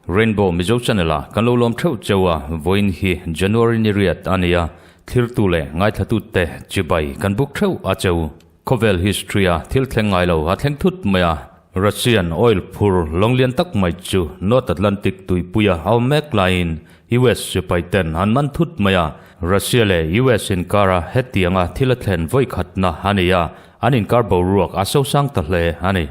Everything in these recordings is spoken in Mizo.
Rainbow Mizo Channel a kan lo lawm theuh cheu a, vawiin hi January ni riat a ni a, thirtu leh ngaithlatute chibai kan buk theuh a cheu. Khawvel history a thil thleng ngai lo a thleng thut mai a, Russian oil phur lawng lian tak mai chu North Atlantic tuipuia a awm mek laiin US sipai ten an man thut mai a, Russia leh US inkara hetianga thil a thlen vawi khatna a ni a, an inkar boruak a sosang ta hle a ni.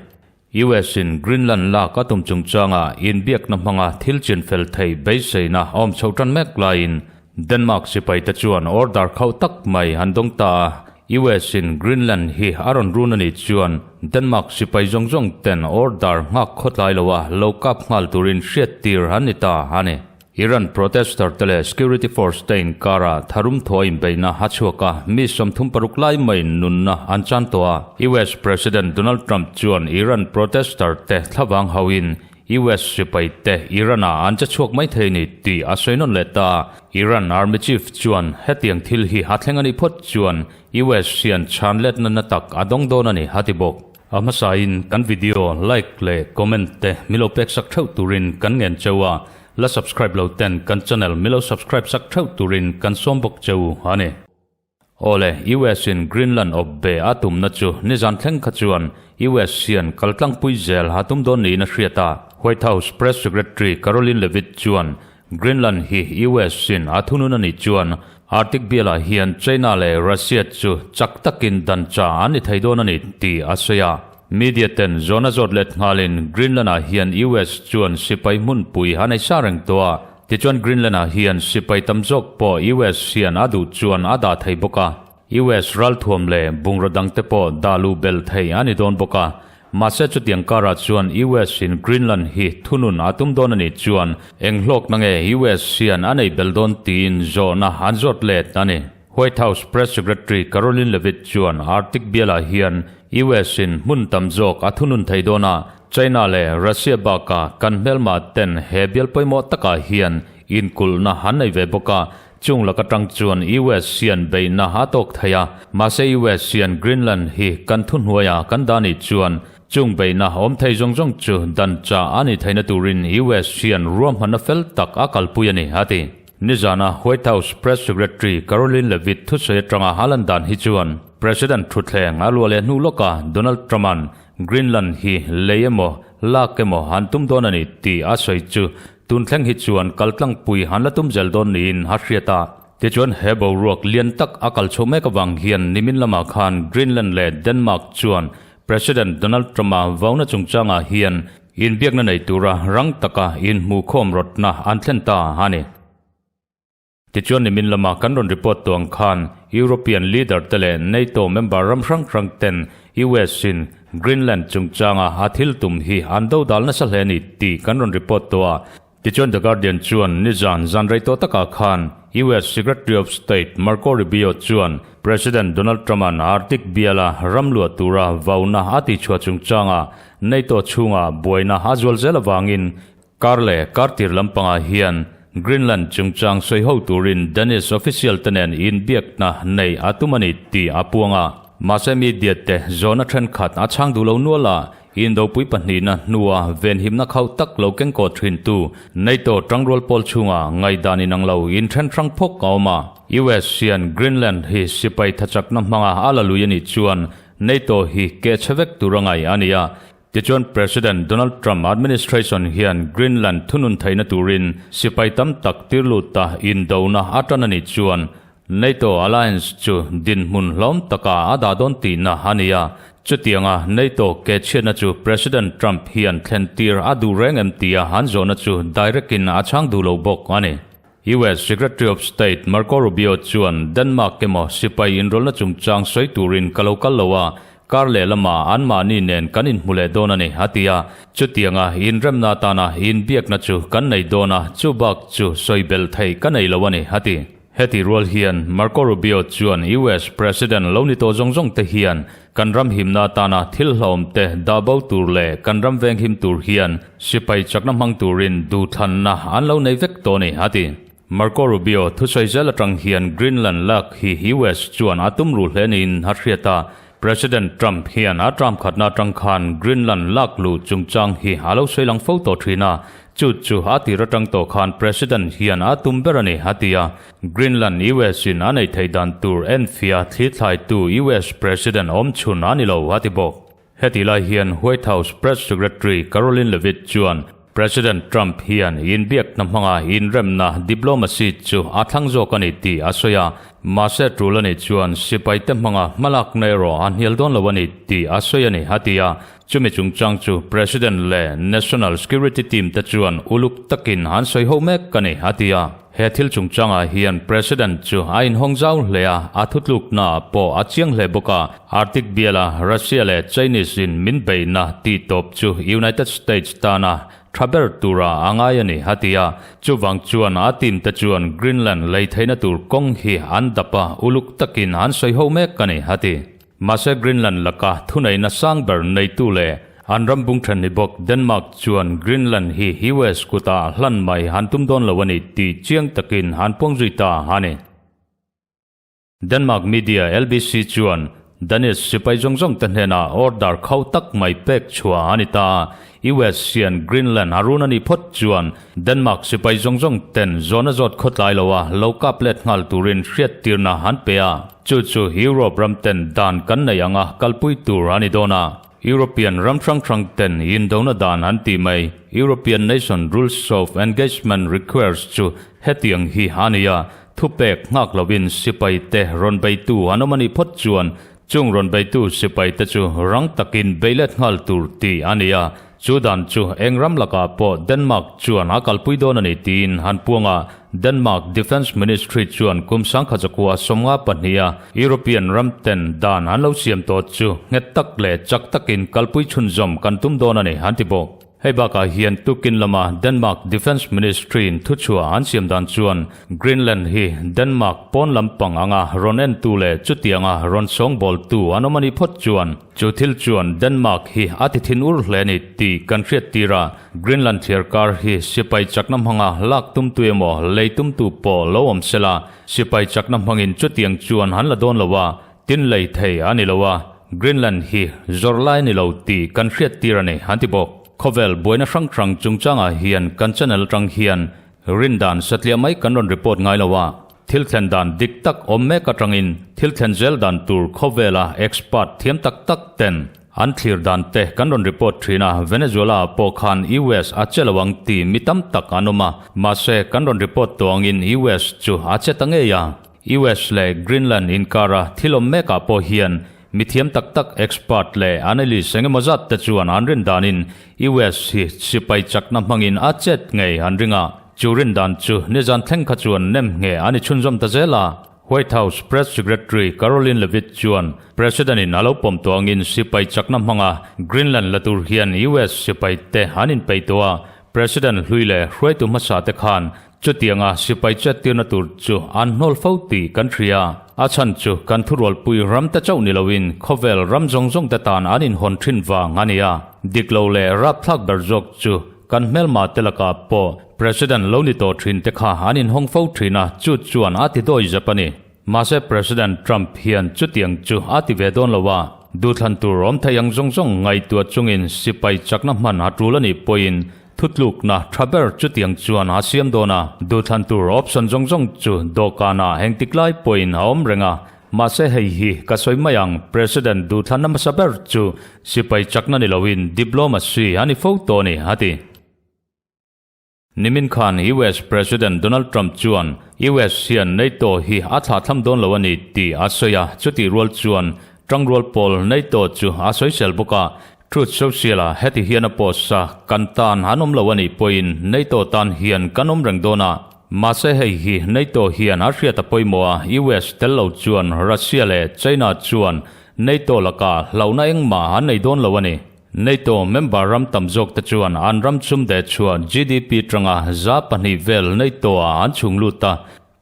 US in Greenland lak a tum chungchanga inbiakna hmanga thil chinfel thei beiseina a awm chhoh tan mek laiin Denmark sipaite chuan order khauh tak mai an dawng ta a, US in Greenland hi a rawn run a nih chuan Denmark sipai zawng zawng ten order nghak khawtlai loa lo kap nghal turin hriattir an ni ta a ni. Iran protester te leh security force te inkara tharum thaw inbeihna a chhuak a, mi 36 lai maiin nunna an chan tawh a. US President Donald Trump chuan Iran protester te thlavang hauhin US sipai te Iran ah an che chhuak mai thei ni tih a sawi nawn leh ta. Iran army chief chuan hetiang thil hi a thleng a nih phawt chuan US hian chhan letna na tak a dawng dawn a ni a ti bawk. A hmasain kan video like leh comment te milo pek sak theuh turin kan ngen cheu a, la subscribe lo ten kan channel milo subscribe sak theuh turin kan sawm bawk cheu a ni. Awle, US in Greenland awp ve a tumna chu nizan thleng kha chuan US hian kaltlangpui zel a tum dawn niin a hriat a. White House Press Secretary Karoline Leavitt chuan Greenland hi US in a thunun a nih chuan Arctic bialah hian China leh Russia chu chak takin dan cha an ni thei dawn a ni tih a sawi a. Media ten zawhna zawt let nghalin Greenland-ah hian US chuan sipai hmunpui a nei sa reng tawh a, tichuan Greenland-ah hian sipai tam zawk pawh US hian a duh chuan a dah thei bawk a. US ralthuam leh bungraw dangte pawh dah luh belh thei a ni dawn bawk a. Mahse chutiang karah chuan US in Greenland hi thunun a tum dawn a nih chuan eng hlawkna nge US hian a nei belh dawn tiin zawhna an zawt let a ni. White House Press Secretary Karoline Leavitt chuan Arctic bialah hian US in hmun tam zawk a thunun thei dawn a, China leh Russia bakah kan hmelma ten he bial pawimawh takah hian inkulhna an nei ve bawk a, chung lak atang chuan US hian beihna a tawk thei a, mahse US hian Greenland hi kan thuhnuaiah kan dah nih chuan chung beihna awm thei zawng zawng chu dan chah a nih theihna turin US hian ruahmanna fel tak a kalpui a ni, a ti. Nizana White House Press Secretary Karoline Leavitt thusawi atanga a lan dan hi chuan President thutthleng a luah leh hnu lawka Donald Trump-a'n Greenland hi lei emaw lak emaw an tum dawn a ni tih a sawi chu tun thleng hi chuan kaltlangpui an la tum zel dawn niin a hriat a. Tichuan he boruak lian tak a kal chho mek avang hian nimin lamah khan Greenland leh Denmark chuan President Donald Trump-a vauna chungchangah hian Inbiakna nei tura rang taka inhmuhkhawm rawtna an thlen ta a ni. Tichuan nimin lama kan rawn report tawh ang khan European leader te leh NATO member ram hrang hrang ten US in Greenland chungchanga a thil tum hi an dodal nasa hle a ni tih kan rawn report tawh a. Tichuan The Guardian chuan nizan zan rei tawh takah khan US Secretary of State Marco Rubio chuan President Donald Trump-a'n Arctic biala ram luah tura vauna a tihchhuah chungchanga NATO chhunga buaina a zual zel avangin kar leh kar tir lampangah hian Greenland chungchang sawi ho turin Danish official te nen inbiakna nei a tum a ni tih a puang a. Mahse media te zawhna thenkhat a chhang duh lo nual a, Indopui pahnihna hnua venhimna khauh tak lo kengkaw thintu NATO tangrual pawl chhunga ngaihdan inang lo inthen hrang phawk a awm a. US hian Greenland hi sipai thachakna hmanga a la lui a nih chuan NATO hi keh chhe vek tur a ngaih a ni a. Tichuan President Donald Trump administration hian Greenland thunun theihna turin sipai tam tak tirlut ta indona a tan a nih chuan NATO alliance chu dinhmun hlawm taka a dah dawn tihna a ni a, chutianga NATO ke chhiatna chu President Trump hian thlentir a duh reng em tia an zawhna chu direct in a chhang duh lo bawk a ni. US Secretary of State Marco Rubio chuan Denmark emaw sipai inrawlhna chungchang sawi turin ka lo kal lo a, kar lehlamah anmahni nen kan inhmu leh dawn a ni, a ti a. Chutianga inremna atana inbiakna chu kan nei dawn a, chubak chu sawi belh theih ka nei lo a ni, a ti. Heti rual hian Marco Rubio chuan US President lo ni tawh zawng zawng te hian kan ram himna atana thil hlauhawm te dah bo tur leh kan ram venghim tur hian sipai chakna hmang turin duhthlanna an lo nei vek tawh a ni, a ti. Marco Rubio thusawi zel atang hian Greenland lak hi US chuan a tum ru hle niin a hriat a. President Trump hian a term khatna atang khan Greenland lak luh chungchang hi a lo sawi lang fo tawh thin a, chu chu a tir atang tawh khan President hian a tum ber a ni, a ti a. Greenland US in a neih theih dan tur enfiah thlithlaitu US President awmchhun a ni lo, a ti bawk. Hetih lai hian White House Press Secretary Karoline Leavitt chuan President Trump hian inbiakna hmanga inremna diplomacy chu a thlang zawk a ni tih a sawi a, mahse tul a nih chuan sipaite hmanga hmalakna erawh a hnial dawn lo a ni tih a sawi a ni, a ti a. Chumi chungchang chu President leh National Security Team te chuan uluk takin an sawi ho mek a ni, a ti a. He thil chungchangah hian President chu a inhawng zau hle a, a thutlukna pawh a chiang hle bawk a. Arctic biala Russia leh Chinese in min beihna tih tawp chu United States tana tha ber tura a ngai a ni, a ti a. Chuvang chuan a team te chuan Greenland lei theihna tur kawng hi an dap a, uluk takin an sawi ho mek a ni, a ti. Mahse Greenland laka thuneihna sang ber neitu leh an ram bung then ni bawk Denmark chuan Greenland hi US kutah hlan mai han tum dawn lo a ni tih chiang takin han puang zui ta a ni. Denmark media LBC chuan Danish sipai zawng zawng te hnenah order khau tak mai pek chhuah a ni ta. US hian Greenland a run a nih phawt chuan Denmark sipai zawng zawng ten zawhna zawt khawtlai loa lo kap let nghal turin hriattirna an pe a. Chu chu Europe ram ten dan kan nei anga kalpui tur a ni dawn a. European ram hrang hrang ten indona dan an tih mai European Nation Rules of Engagement Requires chu hetiang hi a ni a, thupek nghak lovin sipai te rawn beitu an awm a nih phawt chuan Chung rawn beitu sipaite chu rang takin bei let nghal tur tih a ni a, chu dan chu eng ram lakah pawh Denmark chuan a kalpui dawn a ni tiin han puang a. Denmark Defence Ministry chuan kum sangkhatzakua 52 a European ram ten dan an lo siam tawh chu nghet tak leh chak takin kalpui chhunzawm kan tum dawn a ni an ti bawk. Hei bakah hian tukin lama Denmark Defence Ministry-in thuchhuah an siam dan chuan Greenland hi Denmark pawn lampang anga rawn entu leh chutianga rawn sawngbawltu an awm a nih phawt chuan chu thil chuan Denmark hi a ti thin ur hle a ni tih kan hriat tir a, Greenland thliarkar hi sipai chakna hmanga lak tumtu emaw lei tumtu pawh lo awm sela sipai chakna hmangin chutiang chuan an la dawn lo a, Tin lei thei a ni lo a, Greenland hi zawrh lai a ni lo tih kan hriat tir a ni, an ti bawk. Khawvel buaina hrang hrang chungchangah hian kan channel atang hian rindan satliah mai kan rawn report ngai lo a, thil thlen dan dik tak awm mek atangin thil thlen zel dan tur khawvela expert thiam tak tak ten an thlir dan te kan rawn report thin a, Venezuela ah pawh khan US a che lo ang tih mi tam tak an awm a, mahse kan rawn report tawh angin US chu a che ta ngei a. US leh Greenland inkara thil awm mekah pawh hian mi thiam tak tak, expert leh analyst eng emaw zat te chuan an rin danin US hi sipai chakna hmangin a chet ngei an ring a. Chu rin dan chu nizan thleng kha chuan nem nge an i chhunzawm ta zel a. White House Press Secretary Karoline Leavitt chuan President-in a lo pawm tawh angin sipai chakna hmanga Greenland la tur hian US sipai te an inpeih tawh a, President hlui leh hruaitu hmasa te khan Chutianga sipai chettirna tur chu an hnawl fo tih kan hria. A chhan chu kan thurualpui ram te chauh ni loin khawvel ram zawng zawng te tan an inhawn thin vang a ni a. Dik lo leh rapthlak ber zawk chu kan hmelma te lakah pawh President lo ni tawh thin te kha an inhawng fo thin a, chu chuan a ti dawi zep a ni. Mahse President Trump hian chutiang chu a ti ve dawn lo a, duhthlan tur awm thei ang zawng zawng ngaihtuah chungin sipai chakna hman a tul a nih pawhin Thutlukna tha ber chutiang chuan a siam dawn a, duhthlan tur option zawng zawng chu dawhkanah engtik lai pawhin a awm reng a. Mahse hei hi ka sawi mai ang, President duhthlanna hmasa ber chu sipai chakna ni loin diplomacy a ni fo tawh a ni, a ti. Nimin khan US President Donald Trump chuan US hian NATO hi a thlahthlam dawn lo a ni tih a sawi a, chutih rual chuan tangrual pawl NATO chu a sawisel bawk a, Truth Social-a heti hian a post a, Kan tan an awm lo a nih pawhin NATO tan hian kan awm reng dawn a. Mahse hei hi NATO hian a hriat a pawimawh a, US tel lo chuan Russia leh China chuan NATO lakah hlauhna engmah an nei dawn lo a ni. NATO member ram tam zawk te chuan an ram chum deh chhuah GDP tanga 2% vel NATO-ah an chhung lut a,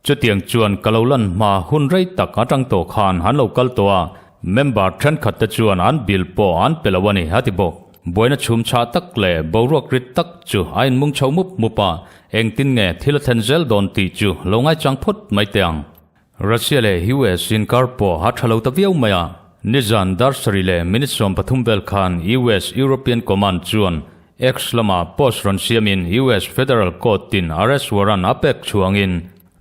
Chutiang chuan ka lo lan hma hun rei tak atang tawh khan an lo kal tawh a, member thenkhat te chuan an bill pawh an pe lo a ni, a ti bawk. Buaina chhum chhah tak leh boruak rit tak chu a inmung chho mup mup a, engtin nge thil a thlen zel dawn tih chu lo ngaichang phawt mai teh ang. Russia leh US inkar pawh a tha lo ta viau mai a, nizan dar sarih leh minute 13 vel khan US European Command chuan X lamah post rawn siamin US Federal Court in arrest warrant a pek chhuangin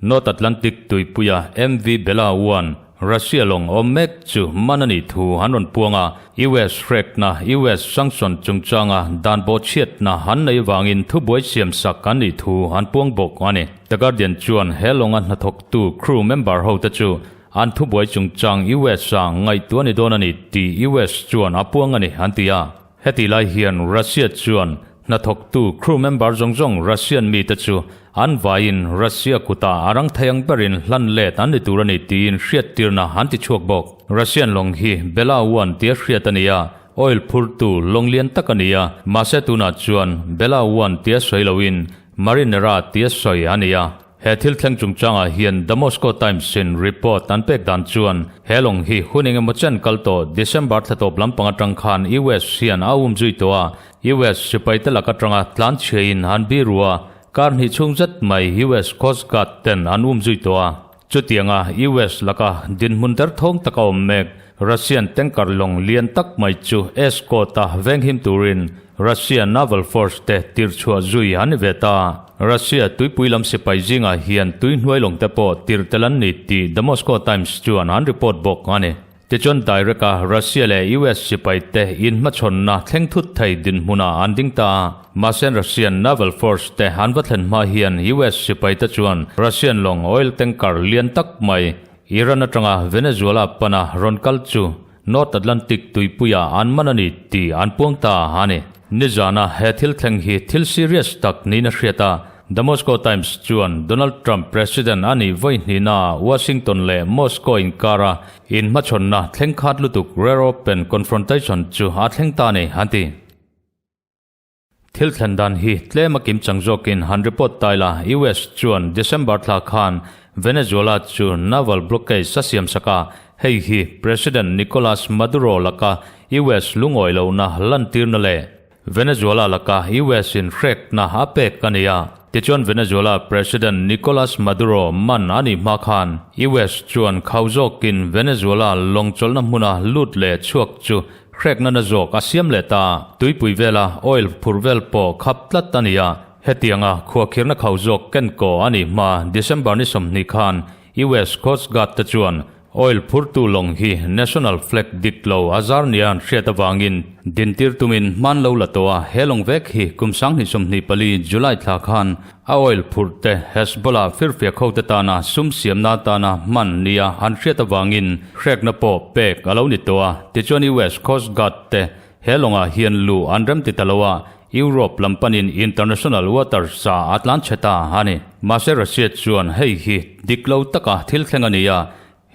North Atlantic tuipuia MV Bella One Russia lawng awm mek chu man a nih thu an rawn puang a, US hrekna, US sanction chungchanga dan bawhchhiatna an nei vangin thubuai siamsak an nih thu an puang bawk a ni. The Guardian chuan he lawnga hnathawktu crew member ho te chu an thubuai chungchang US ah ngaihtuah a ni dawn a ni tih US chuan a puang a ni an ti a. Hetih lai hian Russia chuan hnathawktu crew member zawng zawng Russian mite chu an vaiin Russia kutah a rang thei ang berin hlan let an ni tur a ni tiin hriattirna an ti chhuak bawk. Russian lawng hi Bela One tia hriat a ni a, oil phurtu lawng lian tak a ni a, mahse tunah chuan Bela One tia sawi loin Marinera tia sawi a ni a. He thil thleng chungchangah hian The Moscow Times-in report an pek dan chuan he lawng hi hun eng emaw chen kal tawh December thla tawp lampang atang khan US hian a um zui tawh a, US sipaite lak atanga tlan chhiain an biru a, kar hnih chhung zet mai US Coast Guard ten an um zui tawh a. Chutianga US laka dinhmun derthawng taka awm mek Russian tanker lawng lian tak mai chu escort-a venghim turin Russia Naval Force te tirhchhuah zui an ni ve ta. Russia tuipui lam sipai zingah hian tui hnuai lawng te pawh tirh tel an ni tih The Moscow Times chuan an report bawk a ni. Tichuan direct-a Russia leh US sipai te inhmachhawnna thleng thut thei dinhmunah an ding ta. Mahse Russian Naval Force te an va thlen hma hian US sipai te chuan Russian lawng oil tanker lian tak mai Iran atanga Venezuela pana rawn kal chu North Atlantic tuipuiah an man a ni tih an puang ta a ni. Nizana he thil thleng hi thil serious tak niin a hriat a, The Moscow Times chuan Donald Trump President a nih vawi hnihnaah Washington leh Moscow inkara inhmachhawnna thleng khat lutuk rare open confrontation chu a thleng ta a ni an ti. Thil thlen dan hi tlem a kim chang zawkin han report ta ila, US chuan December thla khan Venezuela chu naval blockade a siam sak a, hei hi President Nicolas Maduro laka US lungawi lohna lantirna leh Venezuela laka US in hrekna a pek a ni a. Tichuan Venezuela President Nicolas Maduro man a nih hma khan US chuan khau zawkin Venezuela lawng chawlhna hmuna lut leh chhuak chu Hrekna na zawk a siam leh ta. Tuipui vela oil phurh vel pawh khap tlat a ni a. Hetianga khuakhirna khau zawk ken kaw a nih hma December ni 20 khan US Coast Guard te chuan oil phurtu lawng hi national flag dik lo a zar nia an hriat avangin dintir tumin hman lo la tawh a. He lawng vek hi kum 2024 July thla khan A oil phurh te Hezbollah firfiak hote tana sum siamna atana hman nia an hriat avangin hrekna pawh pek a lo ni tawh a. Tichuan US Coast Guard te he lawngah hian luh an rem ti ta lo a, Europe lam panin international waters ah a tlan chhe ta a ni. Mahse Russia chuan hei hi dik lo taka thil thleng a ni a,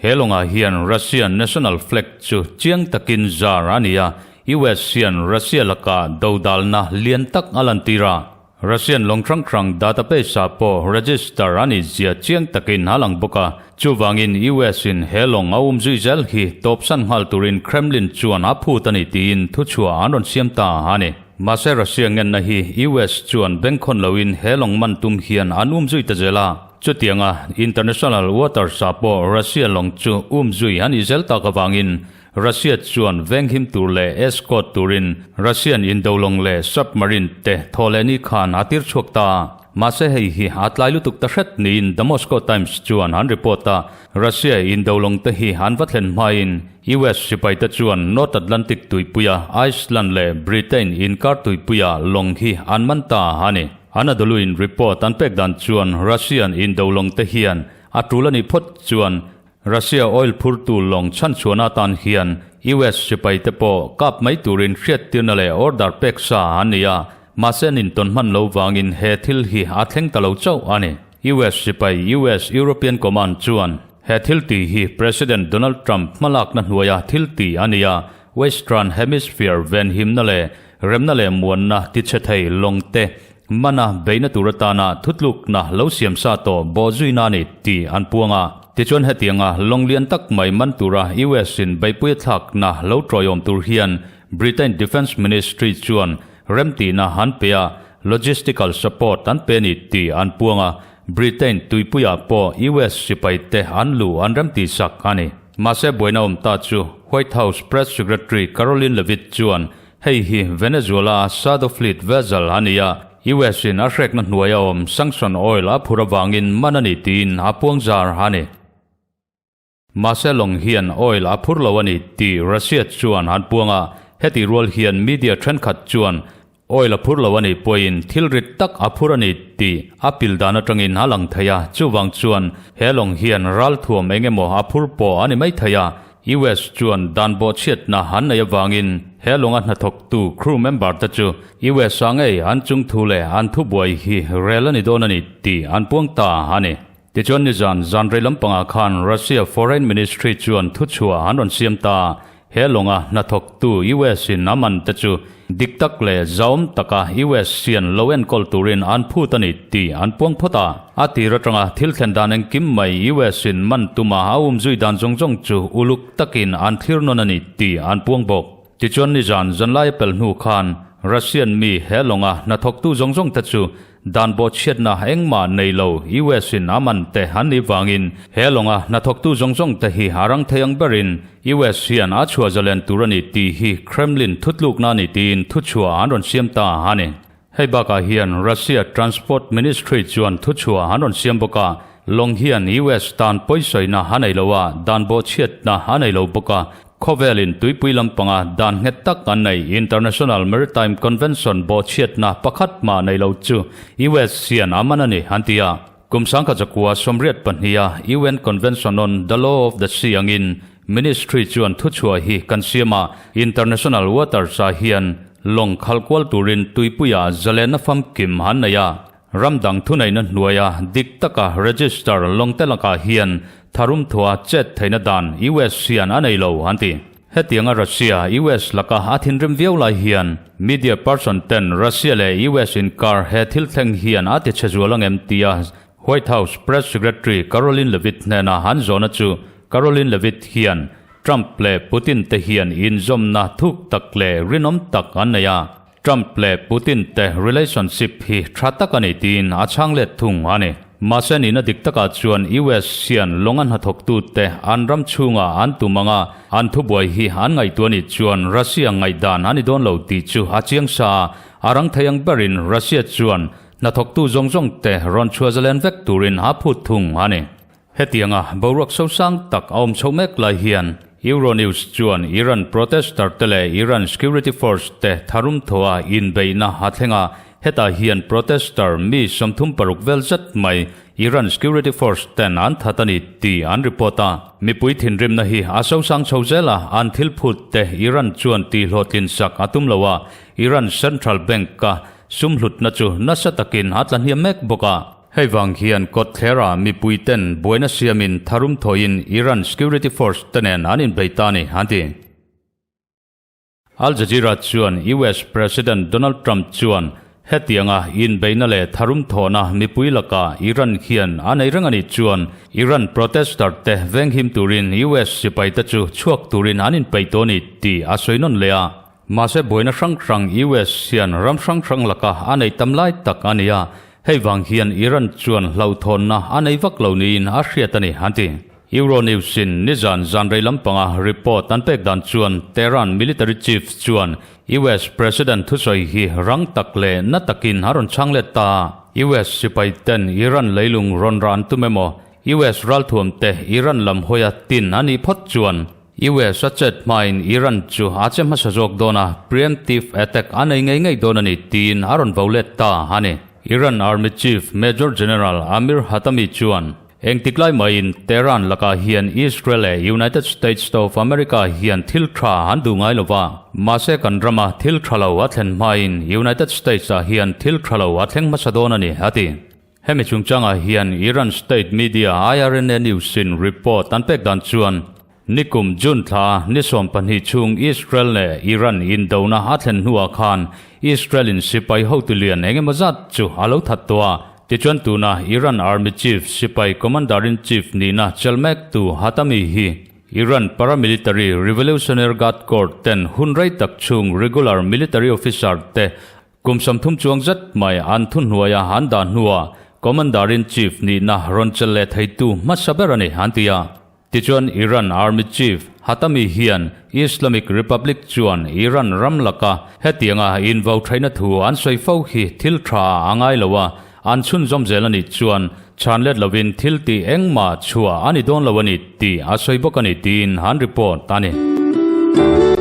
he lawngah hian Russian national flag chu chiang takin zar a ni a, US hian Russia lakah dodalna lian tak a lantir a. Russian lawng hrang hrang database ah pawh register a nih zia chiang takin a lang bawk a, chuvangin US in he lawng a um zui zel hi tawpsan nghal turin Kremlin chuan a phut a ni tiin thuchhuah an rawn siam ta a ni. Mahse Russia ngenna hi US chuan bengkhawn loin he lawng man tum hian an um zui ta zel a, chutianga international waters ah pawh Russia lawng chu um zui a nih zel tak avangin Russia chuan venghim tur leh escort turin Russian indolawng leh submarine te thaw leh ni khan a tir chhuak ta. Mahse hei hi a tlai lutuk ta hret niin The Moscow Times chuan an report a. Russia indolawng te hi an va thlen hmain US sipai te chuan North Atlantic tuipuia Iceland leh Britain inkar tuipuia lawng hi an man ta a ni. Anadolu-in report an pek dan chuan Russian indolawng te hian a tul a nih phawt chuan Russia oil phurtu lawng chhanchhuahna atan hian US sipai te pawh kap mai turin hriattirna leh order pek sa an ni a, mahse an intawn hman lo vangin he thil hi a thleng ta lo chauh a ni. US sipai US European Command chuan he thil tih hi President Donald Trump hmalakna hnuaia thil tih a ni a, Western Hemisphere venhimna leh remna leh muanna tichhe thei lawng te Mana beihna tur atana thutlukna lo siam sa tawh bawhzuina a ni tih an puang a. Tichuan hetianga lawng lian tak mai man tura US in beihpui a thlakna lo tawiawm tur hian Britain Defence Ministry chuan remtihna an pe a, logistical support an pe a ni tih an puang a, Britain tuipuiah pawh US sipaite an luh an remtihsak a ni. Mahse buaina awm ta chu White House Press Secretary Karoline Leavitt chuan hei hi Venezuela-a Shadow Fleet vessel a ni a, US in a hrekna hnuaia awm sanction oil a phur avangin man a ni tiin a puang zar a ni. Mahse lawng hian oil a phur lo a ni tih Russia chuan an puang a, heti rual hian media thenkhat chuan oil a phur lo a nih pawhin thil rit tak a phur a ni tih a pil dan atangin a lang thei a, chuvang chuan he lawng hian ralthuam eng emaw a phur pawh a ni mai thei a, US chuan dan bawhchhiatna an neih avangin he lawnga hnathawktu crew member te chu US ah ngei an chungthu leh an thubuai hi rel a ni dawn a ni tih an puang ta a ni. Tichuan nizan zan rei lampangah khan Russia Foreign Ministry chuan thuchhuah an rawn siam ta. He lawnga hnathawktu US in a man te chu dik tak leh zauam taka US hian lo enkawl turin an phut a ni tih an puang phawt a. A tir atanga thil thlen dan engkim mai US in man tuma a umzui dan zawng zawng chu uluk takin an thlir nawn a ni tih an puang bawk. Tichuan nizan zanlai a pel hnu khan Russian mi he lawnga hnathawktu zawng zawng te chu Dan bawhchhiatna engmah nei lo US in a man te an nih vangin he lawnga hnathawktu zawng zawng te hi a rang thei ang berin US hian a chhuah zalen tur a ni tih hi Kremlin thutlukna a ni tiin thuchhuah an rawn siam ta a ni. Hei bakah hian Russia Transport Ministry chuan thuchhuah an rawn siam bawk a, lawng hian US tan pawisawina a nei lo a, dan bawhchhiatna a nei lo bawk a, Khawvelin tuipui lampanga dan nghet tak an nei International Maritime Convention bawhchhiatna pakhat mah nei lo chu US hian a man a ni, an ti a. Kum 1984 a UN Convention on the Law of the Sea angin Ministry chuan thuchhuah hi kan siam a, International Waters ah hian lawng khal kual turin tuipuia zalenna famkim an nei a. Ram dang thuneihna hnuaia dik taka register lawngte lakah hian tharum thua chet theihna dan US hian a nei lo, an ti. Hetianga Russia, US laka a thinrim viau lai hian media person ten Russia leh US inkar he thil thleng hian a ti chhe zual angem tia White House Press Secretary Karoline Leavitt hnena an zawhna chu Karoline Leavitt hian Trump leh Putin te hian inzawmna thuk tak leh rinawm tak an nei a. Trump leh Putin te relationship hi tha tak a ni tiin a chhang let thung a ni. Mahse nihna dik takah chuan US hian lawnga hnathawktute an ram chhunga an tum anga an thubuai hi an ngaihtuah nih chuan Russia ngaihdan a ni dawn lo tih chu a chiang sa a, a rang thei ang berin Russia chuan hnathawktu zawng zawng te rawn chhuah zalen vek turin a phut thung a ni. Hetianga boruak sosang tak a awm chho mek lai hian Euronews chuan Iran protester te leh Iran security force te tharum thaw a inbeihna a thleng a, hetah hian protester mi 36 vel zet mai Iran security force ten an that a ni tih an report a. Mipui thinrimna hi a sosang chho zel a, an thil phut te Iran chuan tihhlawhtlin sak a tum lo a, Iran central bank a sum hlutna chu nasa takin a tla hniam mek bawk a. Hei vang hian kawtthlerah mipui ten buaina siamin tharum thawhin Iran security force te nen an inbei ta a ni, an ti. Al Jazeera chuan US President Donald Trump chuan hetianga inbeihna leh tharum thawhna mipui lakah Iran hian a nei reng a nih chuan Iran protester te venghim turin US sipaite chu chhuak turin an inpeih tawh a ni tih a sawi nawn leh a. Mahse buaina hrang hrang US hian ram hrang hrang laka a nei tam lai tak a ni a, hei vang hian Iran chuan hlauhthawnna a nei vak lo niin a hriat a ni, an ti. Euronews in nizan zan rei lampanga report an pek dan chuan Tehran military chief chuan US President thusawi hi rang tak leh na takin a rawn chhang let ta a, US sipai ten Iran leilung rawn rah an tum emaw, US ralthuam te Iran lam hawia tin a nih phawt chuan US a chet hmain Iran chu a che hmasa zawk dawn a, preemptive attack a nei ngei ngei dawn a ni tiin a rawn vo let ta a ni. Iran Army Chief Major General Amir Hatami chuan engtik lai maiin Tehran lakah hian Israel leh United States of America hian thil tha an duh ngai lo va, mahse kan rama thil tha lo a thlen hmain United States ah hian thil tha lo a thleng hmasa dawn a ni, a ti. Hemi chungchangah hian Iran state media IRNA News in report an pek dan chuan nikum June thla ni 12 chhung Israel leh Iran indona a thlen hnuah khan Israel in sipai hotu lian eng emaw zat chu a lo that tawh a. Tichuan tuna Iran Army Chief sipai Commander-in-Chief nihna chelmektu Hatami hi. Iran paramilitary Revolutionary Guard Corps ten hun rei tak chhung regular military officer te kum 30 chuang zet mai an thuhnuaia an dah hnuah Commander-in-Chief nihna rawn chelh leh theitu hmasa ber a ni, an ti a. Tichuan Iran Army Chief Hatami hian Islamic Republic chuan Iran ram laka hetianga invo thaihna thu an sawi fo hi thil tha a ngai lo a, an chhunzawm zel a nih chuan chhan let lovin thil tih engmah chhuah a ni dawn lo a ni tih a sawi bawk a ni tiin an report a ni.